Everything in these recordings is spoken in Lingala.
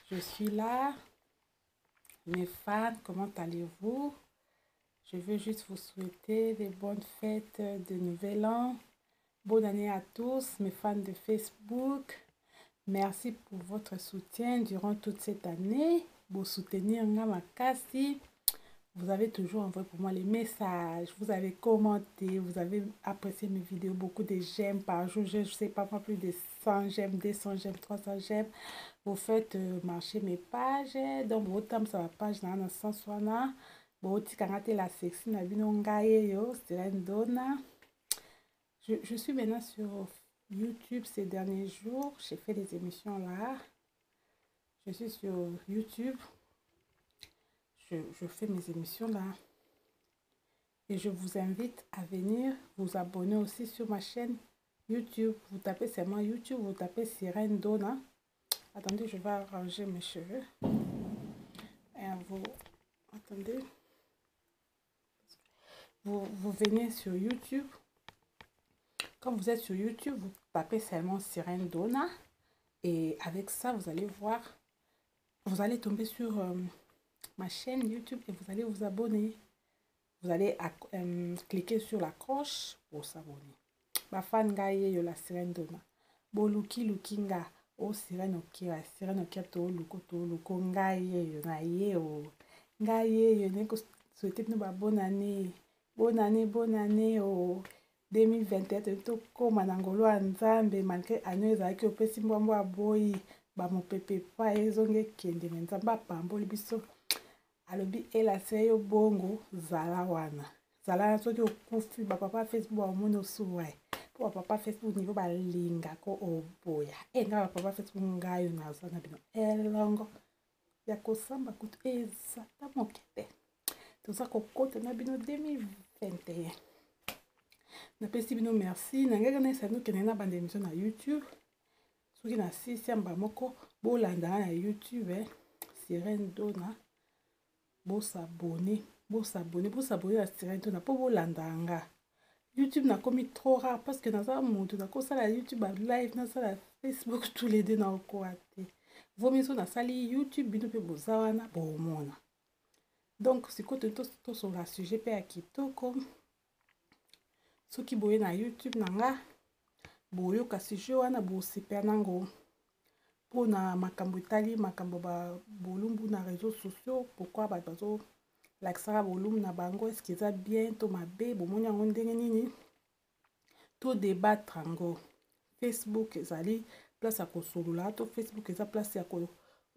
Je suis là. Mes fans, comment allez-vous? Je veux juste vous souhaiter des bonnes fêtes de Nouvel An. Bonne année à tous, mes fans de Facebook. Merci pour votre soutien durant toute cette année. Vous soutenir nga makasi. Vous avez toujours envoyé pour moi les messages, vous avez commenté, vous avez apprécié mes vidéos, beaucoup de j'aime par jour. Je ne sais pas, moi, plus de 100 j'aime, 200 j'aime, 300 j'aime. Vous faites marcher mes pages. Donc, vous tapez sur la page dans le sens wana. Botikanga te la sexy na bino ngai yo, Sirène Dona. Je suis maintenant sur YouTube ces derniers jours. J'ai fait des émissions là. Je suis sur YouTube. Je fais mes émissions là. Et je vous invite à venir vous abonner aussi sur ma chaîne YouTube. Vous tapez seulement YouTube, vous tapez Sirène Dona. Attendez, je vais arranger mes cheveux. Et vous... Attendez. Vous venez sur YouTube. Quand vous êtes sur YouTube, vous tapez seulement Sirène Dona. Et avec ça, vous allez voir, vous allez tomber sur ma chaîne YouTube et vous allez vous abonner. Vous allez cliquer sur la cloche pour s'abonner. Ba fan ngai yo la Sirène Dona. Boluki luki nga o Sirène Okira, Sirène Okira to luko to luko ngai yo na ye o. Ngai yo ne ko souhaiter bino ba bonne année. Bonne année, bonne année o. 2021 to koma na ngolo ya Nzambe malgré année ezalaki opesi mbwambo ya boyi ba mopepe pa ezonge kende me Nzambe apamboli biso. Alobi elase yo bongo zala wana. Zala wana soki okufi ba papa Facebook ba omoni osuwa. Po ba papa Facebook niveau balinga ko oboya. E nga ba papa Facebook ngai naza na bino elongo ya kosamba kutu eza ta moke te. Toza kokota na bino 2021. Napesi bino merci. Nangaka na esali nokende na bande émission na YouTube. Soki na sisi ya mbala moko bolanda na YouTube, Sirène Dona. Bosabone, bosabone, bosabone na Sirène Dona po bolanda nga. YouTube nakomi trop rare parce que naza moto nakosala YouTube ba live, nasala Facebook tous les deux na okoa te. Vomi so nasali YouTube bino pe boza wana bomona. Donc sikoyo tosola sujet pe ya kitoko. Soki boye na YouTube na nga boyoka sujet wana bosepela nango mpona makambo etali makambo ba bolumbu na réseaux sociaux, pourquoi bato bazolakisaka bolumbu na bango, est-ce que eza bien to mabe, bomoni yango ndenge nini, to débattre yango. Facebook ezali place ya kosolola to Facebook eza place ya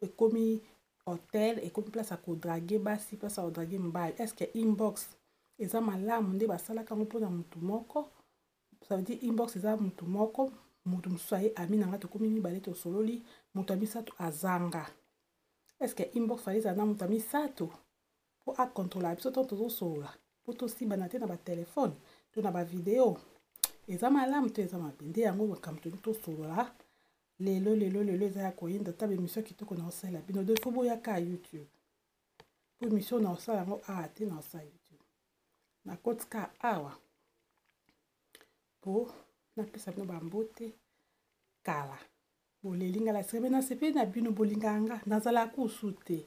ekomi hôtel, ekomi place ya kodraguer basi, place ya kodraguer mibali. Est-ce que inbox eza malamu nde basalaka yango mpona motu moko? Ça veut dire inbox eza motu moko, motu mosusu aye ami na nga, tokomi mibale tosololi, moto ya misato azanga. Est-ce que inbox fallait ezala na moto ya misato po akontrola biso to tozosolola, po tosibana te na batelefone to na bavideo? Eza malamu to eza mabe? Nde yango makambo toni tosolola lelo lelo lelo. Eza ya koyinda ta baémission kitoko na osala bino. Donc faut boyaka ya YouTube po émission na osala yango awa te, na osala YouTube. Nakotika awa po napesa bino bambote. Kala boleli nga la sirène, nasepeli na bino, bolingaka nga, nazalaka kusu te.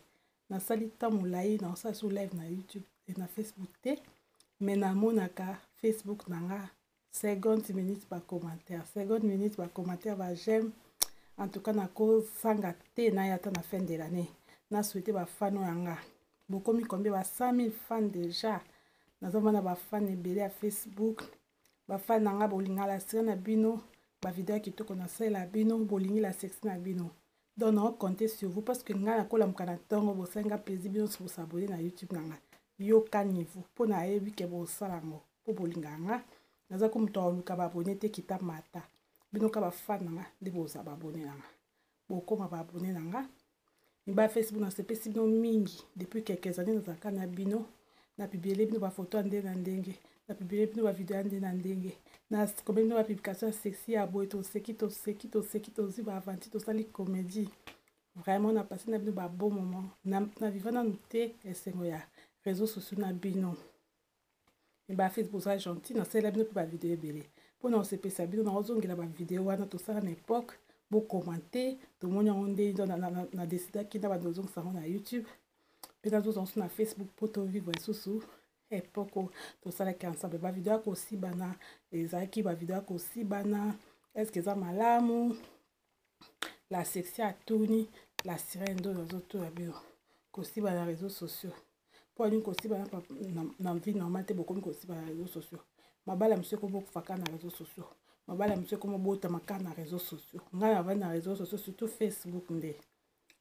Nasali ta molai na osala so live na YouTube e na Facebook te, mais namonaka Facebook na nga seconde minute ba commentaire, seconde minute ba commentaire, ba j'aime. En tout cas nakozanga te naya ata na fin de l'année na souhaite bafans oyo ya nga. Bokomi combien? Ba 100 000 fans déjà. Nazomona bafans ebele ya Facebook, bafans na nga. Bolinga la sirène na bino, bavideo ya kitoko nasalela bino, bolingi la sexy na bino. Donc naocompter sur vous parce que ngai nakolamuka na ntongo, bosalinga plaisir bino nyonso bosabonner na YouTube na nga. Yoka niveau mpo nayebi ke bosala yango mpo bolingaka nga. Naza ko moto akoluka baabonnés te, kita mata bino ka bafans na nga nde boza baabonnés na nga, bokóma baabonnés na nga. Miba Facebook, nasepesi bino mingi. Depuis quelques années nazalaka na bino, napublier bino bafoto ya ndenge na ndenge, napublier bino bavideo ya ndenge na ndenge, nakomeli bino bapublication ya sexy ya boye, toseki toseki toseki, tozwi baaventure, tosali comédie. Vraiment napasi na bino babon moment. Na viva nanu te esengo ya réseaux sociaux na bino. Me bafacebook oza gentil, nasalela bino mpe bavideo ebele mpona kosepesa bino. Nakozongela bavideo wana tosala na époque. Bokomante, tomoni yango nde na decidaki na bando ozongisa yango na YouTube mpe nazozwa yango na Facebook mpo tovivre lisusu epoque tosalaki ensemble. Bavideo ya kosibana ezalaki bavideo ya kosibana, est-ce eza malamu? La sexy atuni la sirène ndo nazotuna bino kosiba na réseaux sociaux mpo alingi kosiba na vie normale te. Bokomi kosiba na réseaux sociaux, mabala mosusu ekomi okufaka na réseaux sociaux, mabala mosusu ekomi obotama kaka na réseaux sociaux. Ngai navandi na réseaux sociaux, surtout Facebook, nde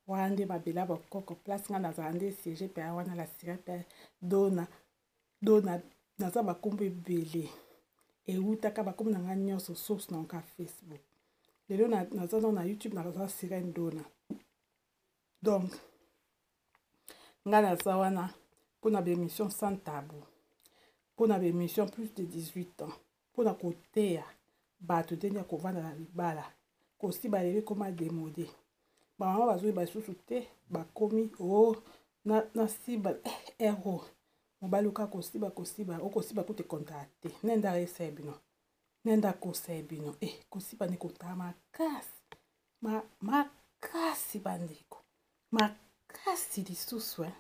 wana nde mabela bakoko place ngai nazala, nde siège mpe wana la sirène mpe dona dona. Naza bakombo ebele ewutaka bakombo na ngai nyonso, source na nka Facebook. Lelo naza nano na YouTube, naza Sirène Dona. Donc ngai naza wana mpona baémission sans tabou, mpona baémission plus de 18 ans, mpona koteya bato ndenge ya kovanda na libala. Kosiba lelo ekoma démodé, bamama bazoyeba lisusu te, bakomi o oh, nasiba na ero mobali oka kosiba kosiba okosiba kutu ekontaka te. Nde ayesa bino, nde akosa bino e kosiba nde kotala makasi makasi, bandeko, makasi lisusu eh.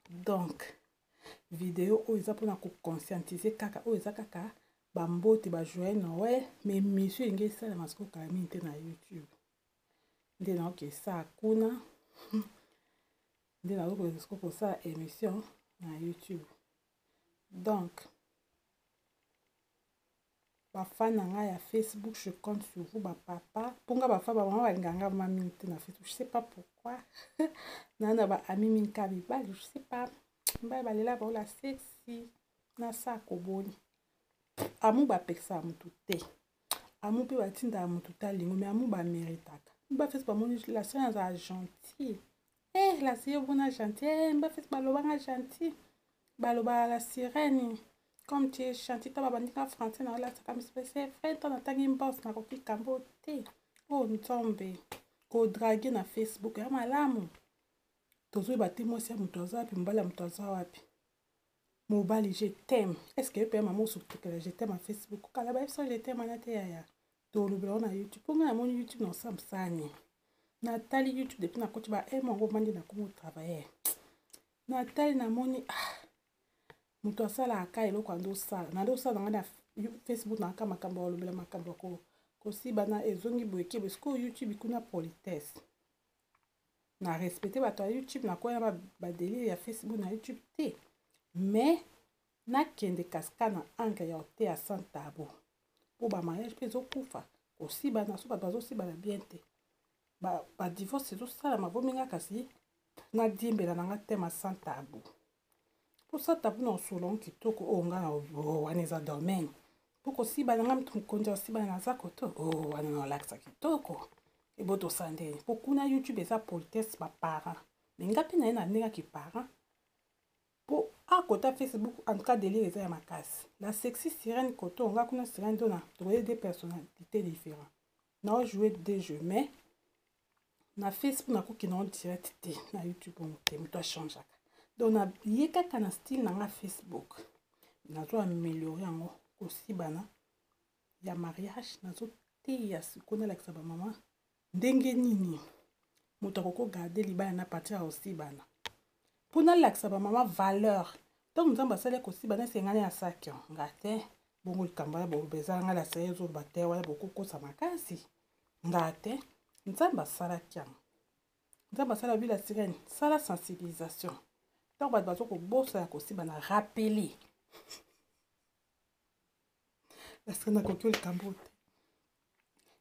Donc video oyo eza mpona koconscientiser kaka, oyo eza kaka bambote bajoyeux Noël, mais mission elingi esalama sikoyo kala mingi te na YouTube. Nde naoki esala kuna, nde nazoki sikoyo kosala émission na YouTube. Donc bafan na ngai ya Facebook, je compte sur vous, bapapa, mpo nga bafan, bamama balingaka nga ma mingi te na Facebook. Je sais pas pourquoi naa na baami mingi ka mibali, je sais pas, mibali balela baola sexy nasala koboni. Amu bapekisaka motu te, amu mpe batindaka motu te alingo, mais amu baméritaka. Bafesi bamoni la sœur azala gentil, eh, la sirène bona gentil, eh, bafesi balobanga gentil, balobaka la sirène comme tu es gentil. To babandika français na olasaka miso, c'est vrai, to natangi mbos nakoki kambo te. Oyo oh, nzambe kodraguer na Facebook ya malamu, tozoyeba te mwasi ya moto aza wapi, mobali ya moto aza wapi. Mobali je t'aime, est ce que yo mpe mama osukutokela je t'aime ya Facebook? Kala bayebisa je t'aime wana te, yaya. Tolobela ngo na YouTube, mpo ngai namoni YouTube na osala mosani. Natali YouTube depuis nakoti ba e mongo mandi nakomi otravailler, natali namoni, ah, moto asalaka eloko ando osala nande osala na ngai na Facebook naka makambo ya kolobela makambo ya kosibana ezongi boye kebe. Sikoyo YouTube kuna politesse na respecte bato ya YouTube, nakoya badélire ya Facebook na YouTube te, mais nakende kasika na angle ya oteya sans tabou, mpo bamariage mpe ezokufa kosibana. So bato bazosibana bien te, badivorce ezosalama. Vominga kasi nadiembela na nga tema sans tabou, mpo sans tabou na osolo kitoko oyo nga na wana eza domaine, mpo kosibana nga moto mokonzi ya kosibana naza koto oyo wana na olakisa kitoko ebotosa ndeni, mpo kuna YouTube eza politesse baparent, mais nga mpe na ye na ndenge aki parent, mpo akota Facebook. En tout cas délire eza ya makasi. La sexy sirène koto, nga kuna sirène to na tokoye deux personnalités différents, naojouer deux jeux, mais na Facebook nakoki na direct te, na YouTube bongo te, moto achangeaka. Donc naye kaka na style na nga Facebook, nazo améliorer yango kosibana ya mariage. Nazoteya sikoyo, nalakisa bamama ndenge nini moto akoki kogarder libala na partir ya kosibana, mpo nalakisa bamama valeur. Ntango Nzambe asali kosibana, esengani asaki nga te bongo likambo wana boloba eza nga la seye ezoloba te, wana bokokosa makasi nga te. Nzambe asalaki yango, Nzambe asala bila sirène, sala sensibilisation ntango bato baza kobosana kosibana, rappeler la sirène akoki likambo te.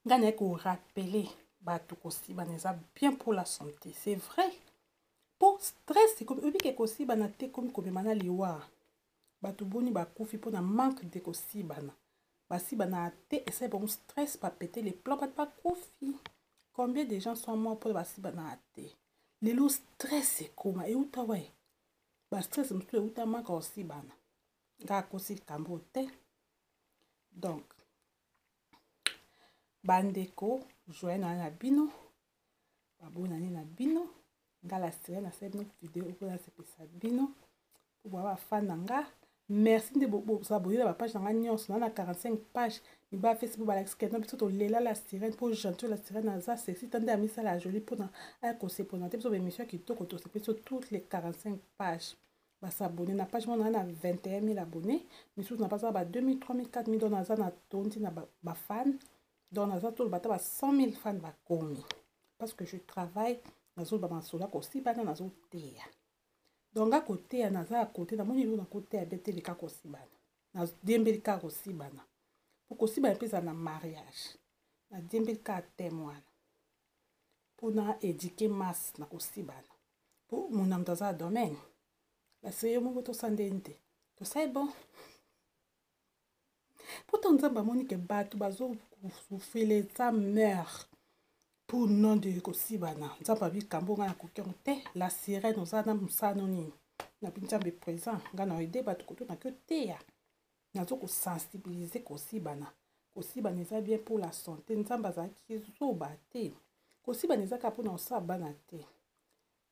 Ngai naye korappeler bato kosibana eza bien pour la santé, c'est vrai, mpo stress ekomi oyebike kosibana te, ekomi komema na liwa. Bato boni bakufi mpona manque de kosibana? Basibana te, esali bango stress, bapete les plombs, bato bakufi. Combien de gens sont morts mpona basibana te? Lelo stress ekoma euta wae, bastress mosusu euta manque ya kosibana. Nga akosi likambo te. Donc bandeko, joyeux Noël na bino, babonani na bino. Nga la sirène nasali bino video mpo nasepelisa bino, mpo boya bafan na nga. Merci nde boza boyela bapage na nga nyonso na 45 page. Mibali Facebook balakisi kenda biso tolela la sirène mpo gentil la sirène aza sexy ta nde amisala ya jolie mpona aya kosepona te. Biso baémission ya kitoko tosepeli so toutes les 45 pages basabone na page moko na 21 000 abonnés, misusu na baza ba 2000, 3000, 4000. Donc naza na tondi na bafan, donc naza toloba ata ba 100 000 fan bakomi, parce que je travaille, nazoloba masolo ya kosibana, nazoteya. Donc nga koteya naza ya kote, namoni eloko nakoteya be te, leka kosibana, nadiembeli kaka kosibana, po kosibana mpe ezala na mariage. Nadiembeli kaka teme wana mpona éduquer masse na kosibana, mpo mona moto aza ya domaine basi yo moko tosala ndeni te, tosali bon. Pourtant Nzambe amoni ke bato bazosouffrir, eza meurt pour nom de kosibana. Nzambe abikambo ngai nakoki yango te. La sirène oza na mosano nini nabi Nzambe présent ngai na oede bato koto naki oteya, nazo kosensibiliser kosibana. Kosibana eza bien pour la santé. Nzambe azalaki zoba te. Kosibana eza kaka mpona kosala bana te,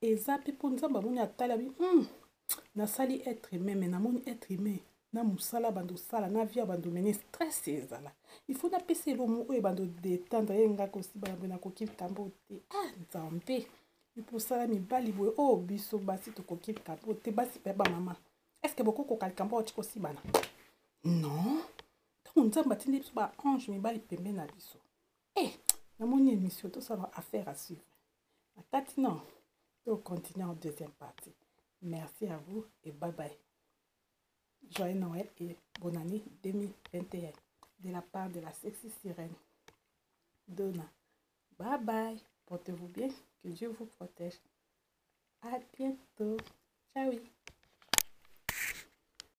eza mpe mpo Nzambe amoni, atali abi nasali être humain, mais namoni être humain na mosala bando osala na vie ya bando mene stress ezala, il faut napesa elomo oyo bando détendre ye. Nga kosibana boye nakoki likambo te. Ah Nzambe, mposala mibali boye oyo biso basi tokoki likambo te. Basi mpe bamama, est ce que bokokoka likambo oyo ti kosibana? Non. Ntango Nzambe atindi biso baange mibali pembeni na biso, eh, namoni émission tosala affaire à suivre na kati. Non, tocontinue en deuxième partie. Merci à vous et bye bye. Joyeux Noël et bonne année 2021 de la part de la sexy sirène Donna. Bye bye, portez-vous bien, que Dieu vous protège. À bientôt, ciao.